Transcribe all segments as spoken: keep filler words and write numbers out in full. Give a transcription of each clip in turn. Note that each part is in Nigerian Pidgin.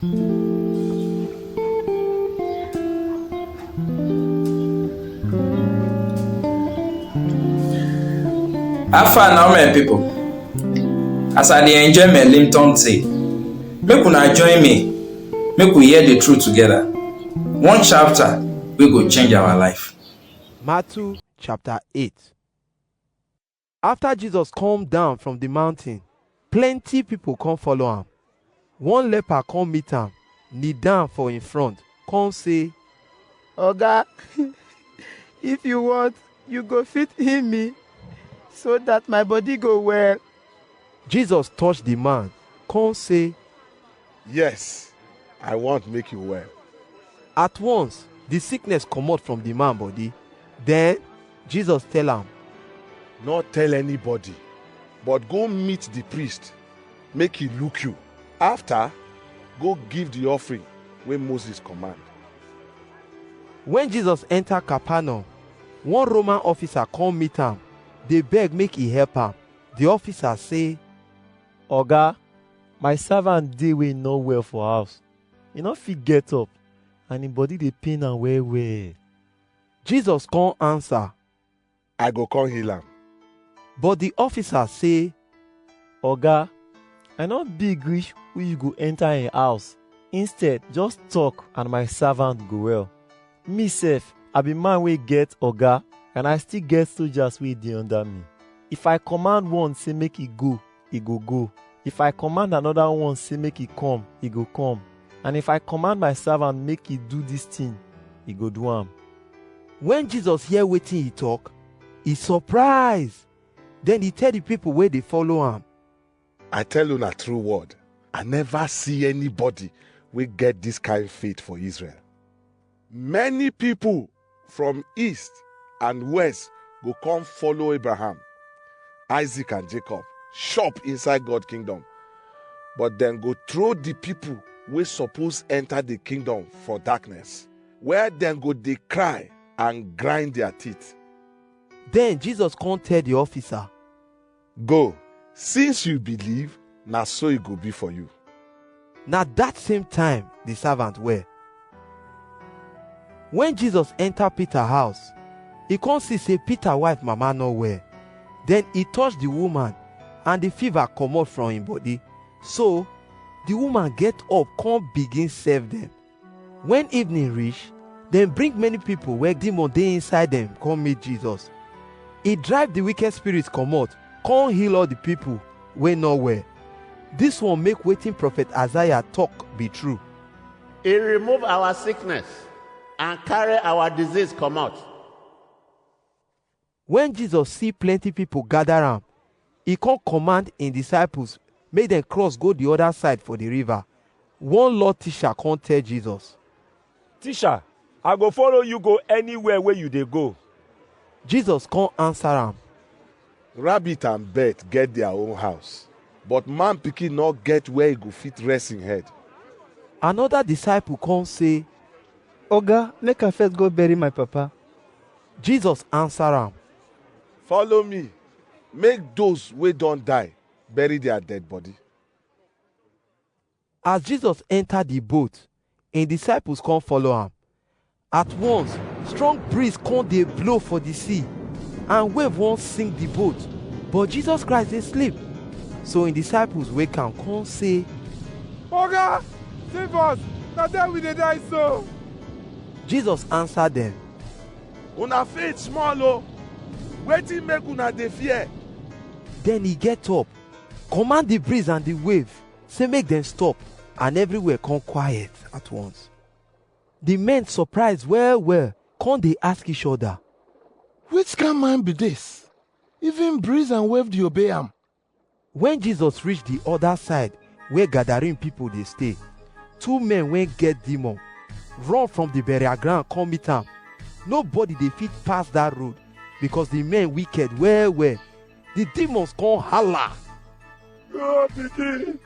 How far now, my people? As I dey enjoy my Lipton tea, make una join me, make we hear the truth together. One chapter wey go change our life. Matthew chapter eight. After Jesus come down from the mountain, plenty people come follow am. One leper come meet am, kneel down for im front, come say, "Oga, if you want, you go fit heal me, so that my body go well." Jesus touch the man, come say, "Yes, I want make you well." At once, the sickness comot from the man body. Then Jesus tell am, "No tell anybody, but go meet the priest, make he look you. After, go give the offering wey Moses command." When Jesus enter Capernaum, one Roman officer come meet am, dey beg make he help am. The officer say, "Oga, my servant dey wey no well for house. He no fit get up, and him body dey pain am well well." Jesus come answer, "I go come heal am." But the officer say, "Oga, I no big reach wey you go enter him house. Instead, just talk and my servant go well. Me sef, I be man wey get oga, and I still get soldiers wey dey under me. If I command one say make e go, e go go. If I command another one say make e come, e go come. And if I command my servant make e do this thing, e go do am." When Jesus hear wetin he talk, he surprise. Then he tell the people wey dey follow am, "I tell una true word, I never see anybody wey get this kind faith for Israel. Many people from east and west go come follow Abraham, Isaac and Jacob, chop inside God kingdom, but dem go throw the people wey suppose enter the kingdom for darkness, where dem go dey cry and grind their teeth." Then Jesus come tell the officer, "Go, since you believe, na so e go be for you." Na that same time the servant well. When Jesus enter Peter house, he come see say Peter wife mama no well. Then he touch the woman, and the fever comot from him body. So the woman get up, come begin serve them. When evening reach, dem bring many people wey demon dey inside dem come meet Jesus. He drive the wicked spirit comot, come heal all the people wey no well. This one make wetin prophet Isaiah talk be true. He remove our sickness and carry our disease comot. When Jesus see plenty people gather am, he come command him disciples make dem cross go the other side for the river. One law teacher come tell Jesus, "Teacher, I go follow you go anywhere where you dey go." Jesus come answer am, "Rabbit and bird get their own house, but man pikin no get where he go fit rest him head." Another disciple come say, "Oga, make I first go bury my papa." Jesus answer am, "Follow me, make those wey don die bury their dead body." As Jesus enter the boat, him disciples come follow am. At once, strong breeze come dey blow for the sea, and wave wan sink the boat. But Jesus Christ dey sleep. So him disciples wake am come say, "Oga, save us, na die we dey die so." Jesus answer them, "Una faith small o, wetin make una dey fear?" Then he get up, command the breeze and the wave, say make dem stop, and everywhere come quiet at once. The men surprise well well, come dey ask each other, "Which kind man be this? Even breeze and wave dey obey am." When Jesus reach the other side where Gadarene people dey stay, two men wey get demon run from the burial ground come meet am. Nobody dey fit pass that road because the men wicked well well. The demons come holla, "God pikin,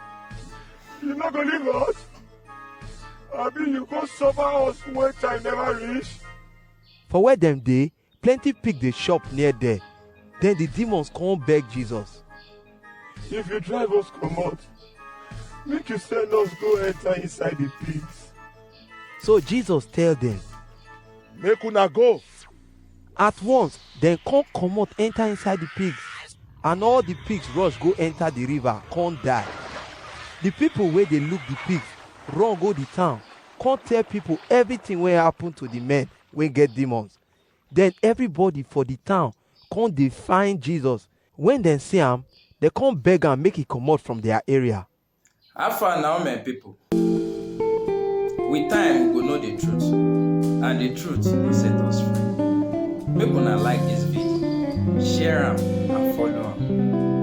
you no go leave us? Abi you go suffer us when time never reach?" For where dem dey, plenty pig dey chop near there. Then the demons come beg Jesus, "If you drive us comot, Make you send us go enter inside the pigs. So Jesus tell dem, Make una go. At once, dem come comot enter inside the pigs, and all the pigs rush go enter the river, come die. The people wey dey look the pigs run go the town, come tell people everything wey happen to the men wey get demons. Then everybody for the town come dey find Jesus. When dem see am, dem come beg am make he comot from their area. How far now, my people? With time, we go know the truth, and the truth will set us free. Make una like this video, share am, and follow am.